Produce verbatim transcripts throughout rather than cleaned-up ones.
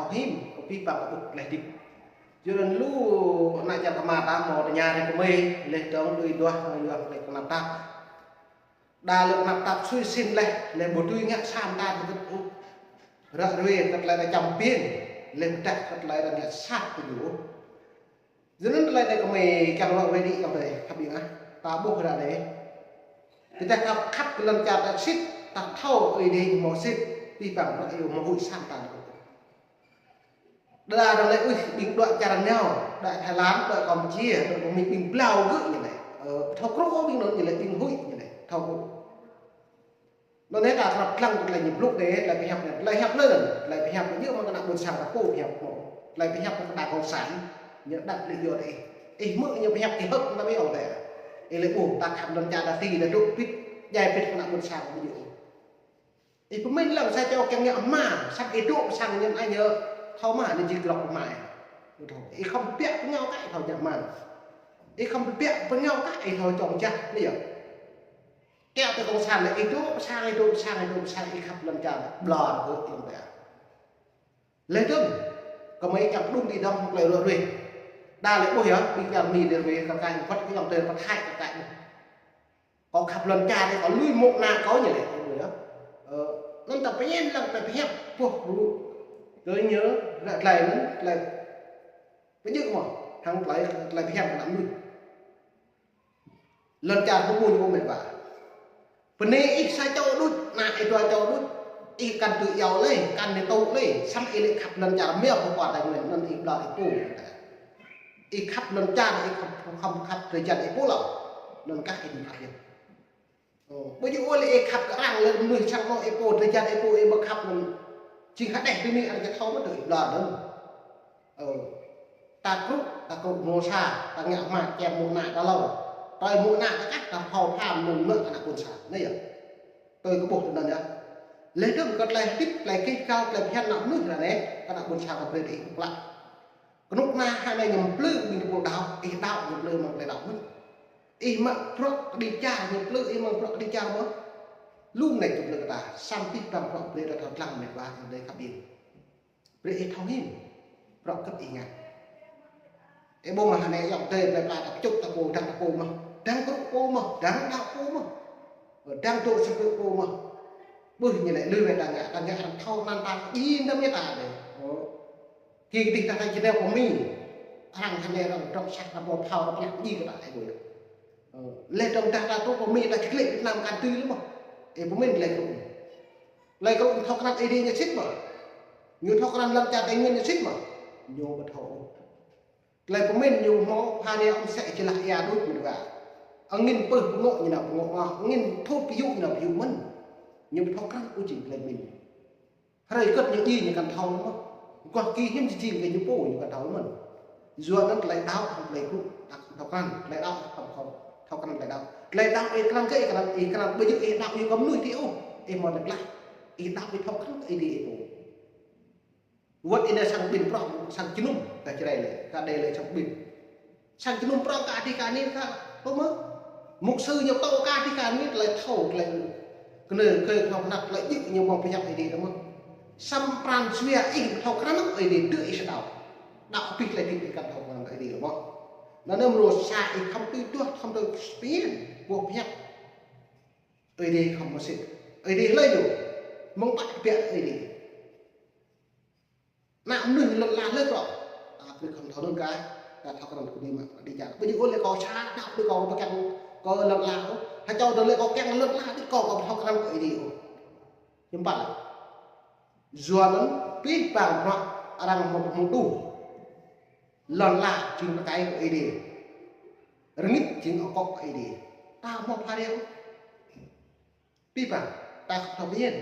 thâo hĭ, kơ pih păng kơ ƀuh tơlơi hơdip. Yua anŭn lu ană čar kơmơi ta hmâo tơña rai kơ mơi, lĕ dong lui duah, lui duah tơlơi kơnăp tap. Đa lĕ kơnăp tap sui sĭn lĕ, lĕ ƀu dưi ngă sa mơta tơgŭt ôh. Ră ruai kơ tơlơi ră čăm piên, lĕ pơdah kơ tơlơi ră ngă sat tơgŭ ôh. Yua anŭn tơlơi anai kơmơi kiăng lŏ wơ̆t đĭ kơ tơlơi khăp ƀing ah. Ta ƀuh ră anai. Tơdah ta khăp kơ lŏn čar ta sĭt, ta thâo Ơi Adai ñu hmâo sĭt, pih păng ră yua hmâo huĭ sa mơta tơgŭ ôh. Đa đa lĕ ui ƀing đuaĭ čar rơngiao, đuaĭ Thái Lan, đuaĭ Campuchia, đuaĭ ƀing ƀing blao gơ̆ ñu lĕ. Ơ, thâo krô ƀing anŭn ñu lĕ ƀing huĭ ñu lĕ, thâo krô. Anŭn anai ta krăp lăng tơlơi ñu blŭ anai, tơlơi pơhiăp anai, tơlơi hiăp anŭn, tơlơi pơhiăp anŭn yơh mơ̆ng kơ ană ƀôn sang ta pô pơhiăp mơ̆n. Tơlơi pơhiăp kơ ta cộng sản, ñu đăp lĕ yua anai. Ih hmư̆ ñu pơhiăp ih hơ̆k ta ƀu ôh tĕ. Ih lĕ ƀuh ta khăp lŏn čar ta ti ta dŏ pĭt, djai pĭt kơ ană ƀôn sang ƀu djơ̆. Ih pơmĭn lăng sa čô kiăng ngă hmua, samơ̆ ih dŏ pơ sang ñu anai ñu thâo hmua ñu či glŏk hmua. Ih khŏm pơpiă pơngao kă ih thâo ngă hmua. Ih khŏm pơpiă pơngao kă ih thâo čŏng čah, anai yơh. Kiăng tơ cộng sản lĕ ih dŏ pơ sang, ih dŏ pơ sang, ih dŏ pơ sang, ih khăp lŏn čar, ƀlŏr kơ lŏn čar. Lĕ dơ̆ng, kơmơi kiăng đŭn đĭ dŏng tơlơi ră ruai. Đa lĕ ƀuh yơh, ƀing čar Mi đe ruai kơ kaĭ, wơ̆t kơ yŏng tơ pơthai kơ kaĭ. Kâo khăp lŏn čar anai, kâo lui mơ̆ng ană kâo ñu lĕ, kâo lui yơh. Ơ, anŭn ta pơñen lăng ta pơhiăp, ƀuh ru. Tơl ñu, ră tơlơi anŭn, tơlơi pơjing mơ̆, hăng tơlơi, tơlơi pơhiăp ană mơnuih. Lŏn čar kơ ƀuh ñu mĕt wa. Bơnai ih sa čô đôč, ană ih dua čô đôč, ih kăn tŭ iâu lĕ, kăn tŭ lĕ, samơ̆ ih lĕ khăp lŏn čar mơ̆ pơkŏn ta mơ̆n, anŭn ih blŏr ih pô. Ih khăp lŏn čar, ih khŏm, khŏm khăp drơi jăn ih pô lŏ. Anŭn kah ih khăp yơh. Ơ, ƀu djơ̆ ôh lĕ ih khăp kơ arăng lĕ mơnuih sang anŏ ih pô, drơi jăn ih pô ih ƀu khăp anŭn. Jing hơđeh tui anai arăng či thâo mơ̆ tơ ih blŏr anŭn. Ơ, ta krŭ, ta krŭ mơ̆ng sa, ta ngă hmua čem mơ̆ng ană ta hlâo. Tơl mơ̆ng ană ta kah, ta phao pham anŭn mơ̆ kơ ană ƀôn sang. Anai yơh. Tui kơ ƀuh tui anŭn yơh. Lĕ dơ̆ng kơ tơlơi hơdip, tơlơi kih kâo, tơlơi phiăn ană mơnuih ră anai, kơ ană ƀôn sang ta brơi ih pơklă. Kơnuk kơna hơnai ñu plư ƀing tơpul đaŏ, ih đaŏ ñu plư mơ̆ng tơlơi đaŏ mơ̆n. Ih mă bruă kơđi čar ñu plư, ih mă bruă kơđi čar mơ̆n. Lu mơneč ñu plư kơ ta, samơ̆ pih păng bruă brơi ta thâo lăng mĕt wa, tơlơi khăp ƀing. Brơi ih thâo hĭ, bruă kơ̆t ih ngă. Ih ƀuh mơ̆ hơnai yŏng tơi plơi pla ta pơčŭt ta pô, dăng ta pô mơ̆n, dăng krŭ pô mơ̆n, dăng đaŏ pô mơ̆n, dăng dŏ sa krŭ pô mơ̆n. Ƀuh ñu lĕ lui wai ta ngă, ta ngă arăng thâo anăn ta djĭ đăm ñu ta dêh. Ơ. Kơ kơdih ta ta či nao pơ Mi. Arăng hơnai arăng drŏng sat ta pô thâo ta pơñă djĭ kơ ta ih ƀuh. Ơ. Lĕ dơ̆ng dah ta truh pơ Mi ta či klĕ Việt Nam kăn tui lĕ mơ̆n. Ih pơmĭn tơlơi krŭ. Tơlơi krŭ thâo krăn Ơi Adai ñu sĭt mơ̆. Ñu thâo krăn lŏn čar Tây Nguyên ñu sĭt mơ̆. Ñu ƀu thâo ôh. Tơlơi pơmĭn ñu hmâo pha ria ŏng sĕ či lah ia đôč mơ̆n wa. Angĭn pơh pơngŏ ñu nao pơngŏ mơ̆n. Angĭn thut pơyŭ ñu nao pơyŭ mơ̆n. Ñu ƀu thâo krăn ôh jing tơlơi pơmĭn. Hrơi kơ̆t ñu djĭ ñu kăn thâo mơ̆n. Guah ki hiư̆m či jing kơ ñu pô ñu kăn thâo mơ̆n. Yua anŭn tơlơi đaŏ hăng tơlơi krŭ ta khŏm thâo krăn, tơlơi đaŏ khŏm khŏm thâo krăn tơlơi đaŏ. Tơlơi đaŏ ih krăn kơ ih krăn, krăn ƀu djơ̆ ih đaŏ ih kơ mơnuih tih ôh. Ih mơ̆n tơlơi. Ih đaŏ ih thâo krăn kơ ih dih ih pô. Wơ̆t ih nao sang ƀing prŏng, sang jơnum, kơ Jrai lĕ, kơ Đê lĕ sang ƀing. Sang jơnum prŏng kơ adih kơ anih kơ, tŭ mơ̆. Mục sư ñu tŭ kơ adih kơ anih tơlơi thâo, tơlơi kơnơ̆ng kơ thâo kơnăp tơlơi djơ̆ ñu mơ̆ng pơhiăp Ơi Adai tŭ mơ̆. Samơ̆ pran jua ih thâo krăn Ơi Adai tơ ih sa đaŏ. Đaŏ pih tơlơi djơ̆ ih kăn thâo krăn Ơi Adai tŭ mơ̆. Anŭn anai mơ̆ng sa ih khŏm tui duah, khŏm tui spiên, ƀuh pơhiăp. Ơi Adai khŏm mơsĭt. Ơi Adai hlơi ñu. Mơ̆ng pă kơpiă Ơi Adai. Ană mơnuih lŏn ala hlơi kơ. Ta ƀu khŏm thâo anŭn kơ. Ta thâo krăn kơ ñu mă kơđi čar. Ƀu djơ̆ ôh lĕ kâo sa, ta ƀu kâo pơkiăng kơ lŏn ala ôh. Hơčâo dơ̆ng lĕ kâo kiăng lŏn ala, ƀu kâo kơ thâo krăn kơ Ơi Adai ôh. Hiư̆m pă lĕ. Yua anŭn pih păng bruă arăng hmâo pơhmutu. Lŏn ala jing tơkai kơ Ơi Adai. Rơngit jing akŏ kơ Ơi Adai. Ta hmâo pha ria ôh. Pih păng, ta khŏm thâo pơñen.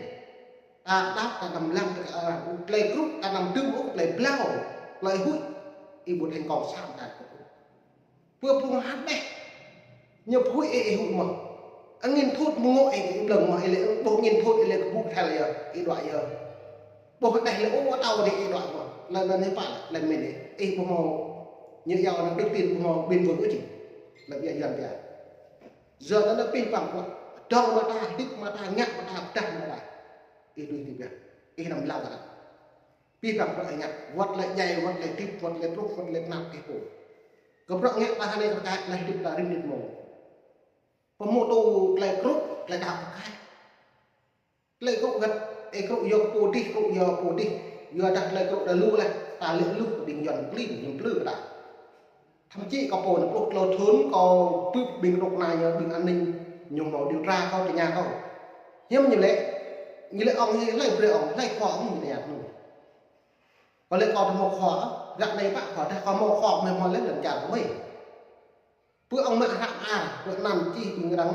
Ta đaŏ ta anăm lăng tơ kơ arăng, tơlơi krŭ ta anăm dưm ôh, tơlơi blao, tơlơi huĭ. Ih ƀu thành công sa mơta. Pơ phung hơđeh. Ñu pơhuĭ ih, ih huĭ mơ̆n. Angĭn thut mơ̆ng ngŏ ih, ih blơ̆ng mơ̆n, ih lĕ ƀuh angĭn thut ih lĕ kơƀŭ thel yơh, ih đuaĭ yơh. Ƀuh hơđeh lĕ ôh atâo dih ih đuaĭ mơ̆n. Lĕ anŭn hiư̆m pă lĕ, tơlơi pơmĭn ih. Ih ƀu hmâo, ñu iâu anŭn đức tin ƀu hmâo ƀing ƀôn ôh či. Lĕ biă Yuan biă. Yua anŭn pih păng bruă. Dŏng mơta, hơdip mơta, ngă mơta, pơdah mơta. Ih tui tui biă. Ih anăm lăng kơ anăn. Pih păng bruă ngă, wăt lĕ djai, wăt lĕ hơdip, wăt lĕ truh, wăt lĕ tơnap kơ pô. Kơ bruă ngă ta hơnai kơ ta, lĕ hơdip ta rĭm rit mông. Pơmô tŭ tơlơi krŭ, tơlơi đaŏ kơ ta. Tơlơi krŭ găt, ê krŭ yua pô dih, krŭ yua pô dih. Yua dah tơlơi krŭ đa lu lĕ, ta lĕ lu kơ ƀing Yuan klin, ñu plư kơ ta. Thậm chí kâo pô nă pluh klâo thŭn kâo bưp ƀing rŏk na ñu ƀing an ninh ñu hmâo điều tra kâo tơña kâo. Hiư̆m ñu lĕ, ñu lĕ ŏng hĭ hlơi brơi ŏng, hlơi khua ŏng ñu tơña kâo. Kâo lĕ kâo tơ hmâo khua, găt anai pă khua, dah kâo hmâo khua mơi hmâo lĕ lŏn čar kâo mơi. Pơ ŏng mă hră mơar, pơ anăn čih ƀing răng,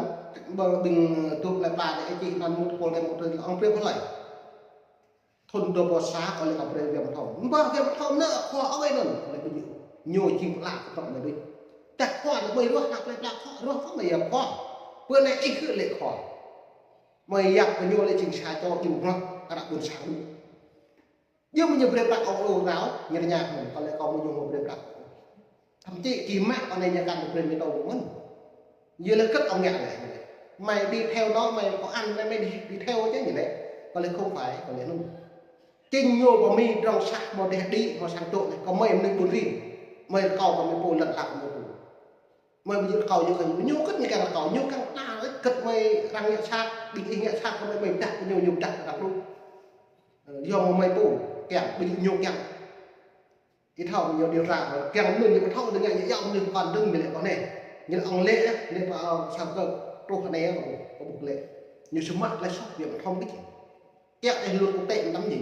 ƀơ ƀing dŏ plơi pla đe čih anăn mŭt pôl đe mŭt ƀơi ŏng brơi pơhlơi. Thŭn dua pluh sa kâo lĕ kâo brơi Wia Mthom. Mbah Wia Mthom nă khua ơi anŭn. Kâo lĕ ƀu djơ̆. Ñu jing pơala kơ tŏk mơi đôč. Tah khua lĕ mơi ruah hăp lĕ pla khua, ruah khua mơi yap khua. Pơ anai ih hư̆ lĕ khua. Mơi yap kơ ñu lĕ jing sa čô jing hloh, ară ƀôn sang đôč. Jing mơi ñu brơi prăk ôh ôh rao, ñu rơña kơ mơi, kâo lĕ kâo mơi ñu mơi brơi prăk. Thậm chí kơ mă kâo anai ñu kăn brơi mơi tơ mơ̆n. Yua lĕ kơt ŏng ngă lĕ. Mày đi theo nó, mày có ăn, mày, mày đi, đi theo chứ gì lĕ. Kâo lĕ không phải, kâo lĕ anŭn. Chính ñu pơmĭn drŏng sah hmâo đeh đĭ, hmâo sang dŏ lĕ, kâo mơi mơnuih ƀun rin. Mơi rơkâo kâo mơi pô lăn hlak kâo mơi pô. Mơi ƀu djơ̆ rơkâo ñu kơ ñu, ñu kơt ñu kiăng rơkâo, ñu kiăng ta lĕ kơt mơi arăng ngă sat, ƀing ih ngă sat kơ mơi, mơi pơdah kơ ñu, ñu pơdah kơ ta pluh. Ơ, yua mơi pô, kiăng, ƀu djơ̆ ñu kiăng. Ih thâo ñu điều tra, kiăng mơnuih ñu ƀu thâo, ñu ngă ñu yua mơnuih pơkŏn dơ̆ng ñu lĕ kâo anai. Ñu lĕ ŏng lĕ, lĕ pơ, ơ, sang kơ truh anai, kâo ƀuh, kâo ƀuh lĕ. Ñu sơmă lĕ soh, Wia Mthom kơ či. Kiăng ih luật quốc tế mơtam ñu.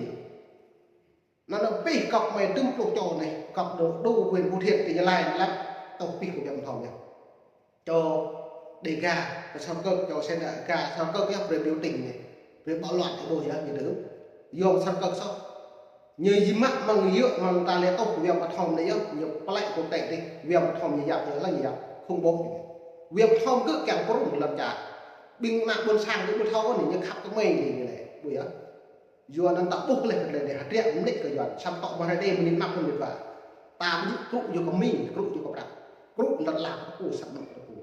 Anŭn anŭn pih kŏk mơi dŭm pluh čô anai, kŏk đô, đô huyện Hương Điền tỉnh Gia Lai anŭn lĕ, tŏ pih kơ Wia Mthom yơh. Čô Đêga, kơ Sông Kơk, čô Sêna Ga, Sông Kơk yơh brơi biểu tình anai, brơi bạo loạn čơ đô yơh, ñu đơ. Yua Sông Kơk soh. Ñu jing mă mơ̆ng yua mơ̆ng ta lĕ tŏ Wia Mthom anai yơh, ñu pơlĕ kơ tĕ dih, Wia Mthom ñu yap, ñu lăng ñu yap, khủng bố. Wia Mthom kơ kiăng pơrŭng lŏn čar. Ƀing ană ƀôn sang kơ ƀu thâo anai, ñu khăp kơ mơi anai, ñu lĕ, ƀu yơh. Yua anŭn ta ƀuh lĕ kơ tơlơi anai hơdră mơneč kơ Yuan, samơ̆ tŏ mơ̆ hrơi đe mơ̆n anăp mơ̆n mơ̆n wa. Ta ƀu djơ̆ krŭ yua kơ mi, krŭ yua kơ prăk. Krŭ lŏn la kơ pô, sat mă kơ pô.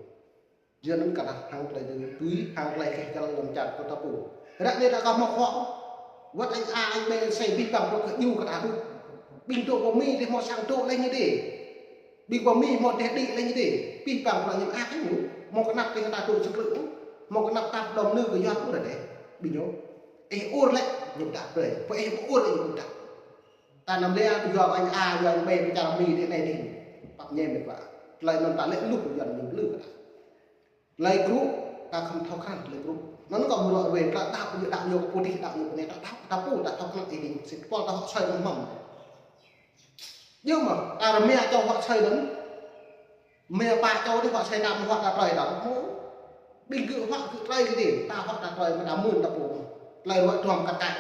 Yua anŭn kơ ta hăng tơlơi tui, hăng tơlơi keh kăl lŏn čar kơ ta pô. Ră anai ta kơ hmâo khua. Wăt anh A, anh B, anh C, pih păng bruă kơ ñu kơ ta ƀuh. Ƀing dŏ pơ mi đe hmâo sang dŏ lĕ ñu đe. Ƀing pơ mi hmâo đeh đĭ lĕ ñu đe. Pih păng bruă ñu mơak kơ ñu. Hmâo kơnăp tơlơi ta dŏ sơkrư̆. Hmâo kơnăp ta pơdŏm nư kơ Yuan ur đe. Ƀing ñu. Ih ur lĕ ñu pơdah brơi. Pơ ih ƀu ur lĕ ñu pơdah. Ta anăm lĕ yua anh A, yua anh B, pơčar mi đe anai đe. Pap ñe mĕt wa. Tơlơi anŭn ta lĕ luh kơ Yuan ñu plư kơ ta. Tơlơi krŭ, ta khŏm thâo krăn tơlơi krŭ. Anŭn kâo mơ̆ ruă ruai, ta đaŏ ñu, đaŏ ñu kơ pô dih, đaŏ ñu kơ anai, ta đaŏ, ta pô, ta thâo krăn ih đing. Sĭt pôl ta hŏ sơi anŭn mơ̆n. Yơh mơ̆, ta rơmia čô hŏ sơi anŭn. Mia pa čô dih hŏ sơi ta mơ̆ hŏ ta trơi ta. Ƀing gơ̆ hŏ gơ̆ trơi kơ dih, ta hŏ ta trơi mơ̆ ta mưn ta pô. Tơlơi ruă duăm kăt kăt.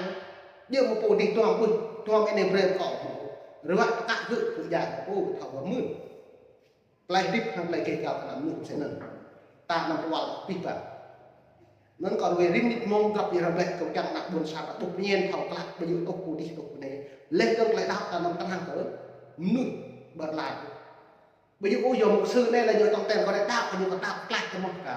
Yơh mơ̆ pô dih duăm ƀuh, duăm anai brơi kâo. Ruă kăt gơ̆, gơ̆ djai kơ pô, thâo kơ mưn. Tơlơi hơdip hăng tơlơi keh kăl kơ ană mơnuih mơsĕ anŭn. Ta anăm tơwăl pih păng. Anŭn kâo ruai rĭm mơnit mông găp yơh ră blĕ kâo kiăng ană ƀôn sang ta ƀuh pơñen thâo klă, ƀu djơ̆ tŏ pô dih tŏ pô anai. Leh dơ̆ng tơlơi đaŏ ta anăm tơnăng kơ mơnuih ƀơi lăn. Ƀu djơ̆ ôh yua mục sư anai lĕ ñu tŏng ten kơ tơlơi đaŏ, kơ ñu kơ đaŏ klaih kơ mơ̆ kơ.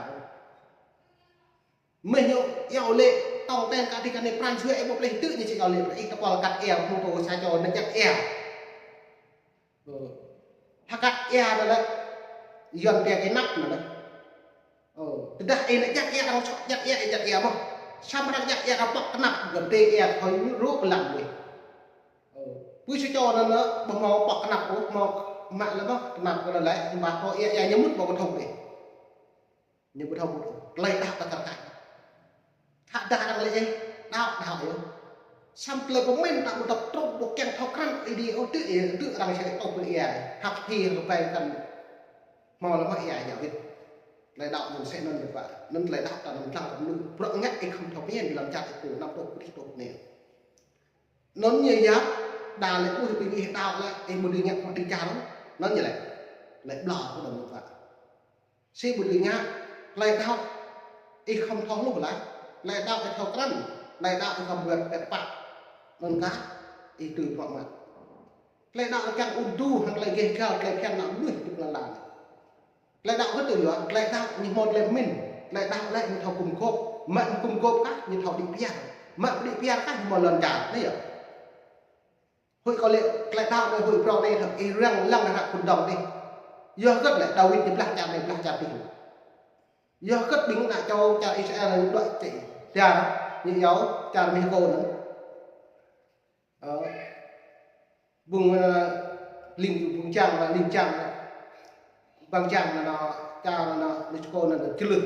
Mơ̆ ñu iâu lĕ tŏng ten kơ dih kơ anai pran jua ih ƀuh pleh tŭ ñu či iâu lĕ, ih tơpul kăt ia, mơ̆ tŏ sa čô ană jăk ia. Ơ. Hơkăt ia anŭn lĕ, Yuan pia kơ năp anŭn lĕ. Ơ, tơdah ih ană jăk ia, arăng soh jăk ia, ih jăk ia mơ̆. Samơ̆ arăng jăk ia, arăng pŏk kơnăp, gơ̆ dê ia, thâo ñu rŭ kơ lăm lĕ. Ơ, pui sa čô anŭn lĕ, ƀu hmâo pŏk kơnăp ôh, hmâo mă lĕ mơ̆, kơnăp kơ lĕ, mă thâo ia, ia ñu mŭt ƀu thâo lĕ. Ñu ƀu thâo ƀu thâo. Tơlơi đaŏ ta kar kaih. Hă dah arăng lĕ ih, đaŏ, đaŏ yơh. Samơ̆ tơlơi pơmĭn ta ƀu tŏ truh ƀu kiăng thâo krăn ih đing ôh, tŭ ih, tŭ arăng sĕ tŏ pơ ia. Hăp hĭ rơbai kăn hmâo lĕ mơ̆ ia ia wĭt. Tơlơi đaŏ anŭn sĕ anŭn mĕt wa. Anŭn tơlơi đaŏ ta anŭn lăng kơ mơnuih. Bruă ngă ih khŏm thâo pơmĭn lăm čar ih pô, anăm truh pơ dih tŏ anai. Anŭn ñu yap, đa lĕ ƀuh ƀing ih đaŏ lĕ, ih ƀu dưi ngă mă đĭ čar ôh. Anŭn ñu lĕ. Tơlơi ƀlŏr kơ đơ̆ng mĕt wa. Sĭt ƀu dưi ngă, tơlơi đaŏ, ih khŏm thâo hluh laih, tơlơi đaŏ ih thâo krăn, tơlơi đaŏ ih khŏm wơ̆t pĕt pă, anŭn kah, ih tui prŏng mă. Tơlơi đaŏ ih kiăng ung du, hăng tơlơi gêh gal, tơlơi phiăn ană mơnuih tŭ lăn lan. Tơlơi đaŏ kơ tui yua, tơlơi đaŏ ñu hmâo tơlơi pơmĭn, tơlơi đaŏ lĕ ñu thâo gum gôp, mă gum gôp kah, ñu thâo đĭ piar, mă đĭ piar kah, ñu hmâo lŏn čar, anai yơh. Hơi kâo lĕ tơlơi đaŏ anai hơi prong anai thâo ih răng lăng ană kơdŏng dih. Yua hơget lĕ Dawid ñu blah čar anai blah čar dih. Yua hơget ƀing ană čô čar Israel ñu đuaĭ čĕ dar ñu iâu čar Mexiko anŭn. Ơ, ƀing, ơ, ling ƀing čang, ling čang, ƀing čang anŭn, čar anŭn, Mexiko anŭn čơlưh.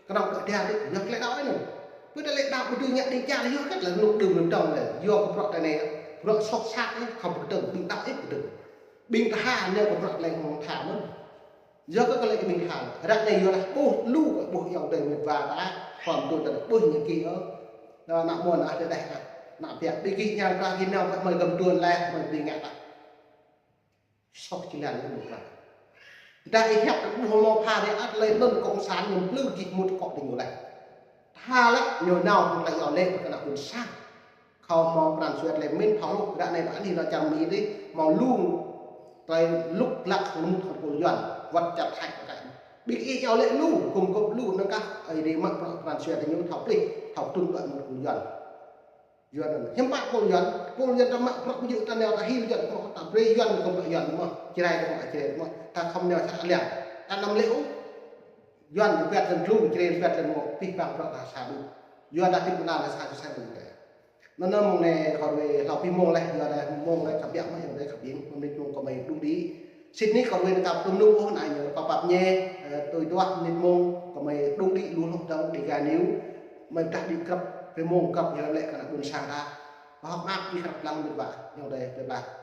Kơnơ̆ng đuaĭ dar dih, yua tơlơi đaŏ anai. Pơ tơlơi đaŏ ƀu dưi ngă ling čang, yua hơget lĕ rơnŭk đưm rơnŭk dŏng lĕ, yua kơ bruă tơlơi anai, bruă soh sat anai, khŏm pơkơdơ̆ng, ƀing đaŏ ih pơkơdơ̆ng. Ƀing tha anai kơ bruă tơlơi hmâo tha mơ̆n. Yua kơ tơlơi ƀing tha, ră anai yua dah ƀuh lu, ƀuh ayŏng adơi met wa ta, khŏm tui tơlơi ƀuh ñu kiăng ôh. Ană mơnuih ană tơdeh ană, ană biă. Ƀing gih ñang prah gih nao pơ mơi găm tuan leh, mơi ƀing ngă ta. Soh jơlan anai mơ̆n prah. Dah ih hiăp ƀuh hmâo pha rĕ ăt lĕ anŭn cộng sản ñu plư gih mŭt kŏ tơñu leh. Tha lĕ ñu nao hăng tơlơi iâu laĭ pơ ană ƀôn sang. Khŏm hmâo pran jua tơlơi mĭn thâo hluh, ră anai ƀing anai lŏ čar Mi dih, hmâo lu tơlơi lŭk lăk hăng mŭt hăng pô Yuan, wơ̆t čar Thái kơ kăi. Ƀing ih iâu laĭ lu, gum gôp lu, năng kah, ơi dih mă bruă pran jua tơñu thâo plih, thâo trŭn đuaĭ mŭt pô Yuan. Yuan anŭn, hiư̆m pă pô Yuan, pô Yuan ta mă bruă ƀu djơ̆ ta nao ta hil Yuan, ta brơi Yuan kơ bruă Yuan mơ̆n, Jrai kơ bruă Jrai mơ̆n, ta khŏm nao sat liang, ta anăm lĕ ôh. Yuan ñu pĕt lĕn tlung, Jrai pĕt lĕn mơ̆n, pih pang bruă ta sa ƀu. Yuan ta tĭp mơnal ta sa sa ƀu. Anŭn anŭn mơ̆ng anai kâo ruai hlâo pih mông leh, yua dah mông leh kơ biă mă ayŏng adơi kơ ƀing, mơ̆ng anai mông kơ mơi đŭng đĭ. Sĭt nik kâo ruai nao kơ tơm nŭk ôh anai ñu kâo pap ñe, ơ, tui duah mơnit mông kơ mơi đŭng đĭ lu hloh dơ̆ng Dega News, mơi dah đĭ krăp, pih mông krăp yua lĕ kơ ană ƀôn sang ta. Pơhŏk mơak đĭ krăp lăng met wa, ayŏng adơi, bye bye.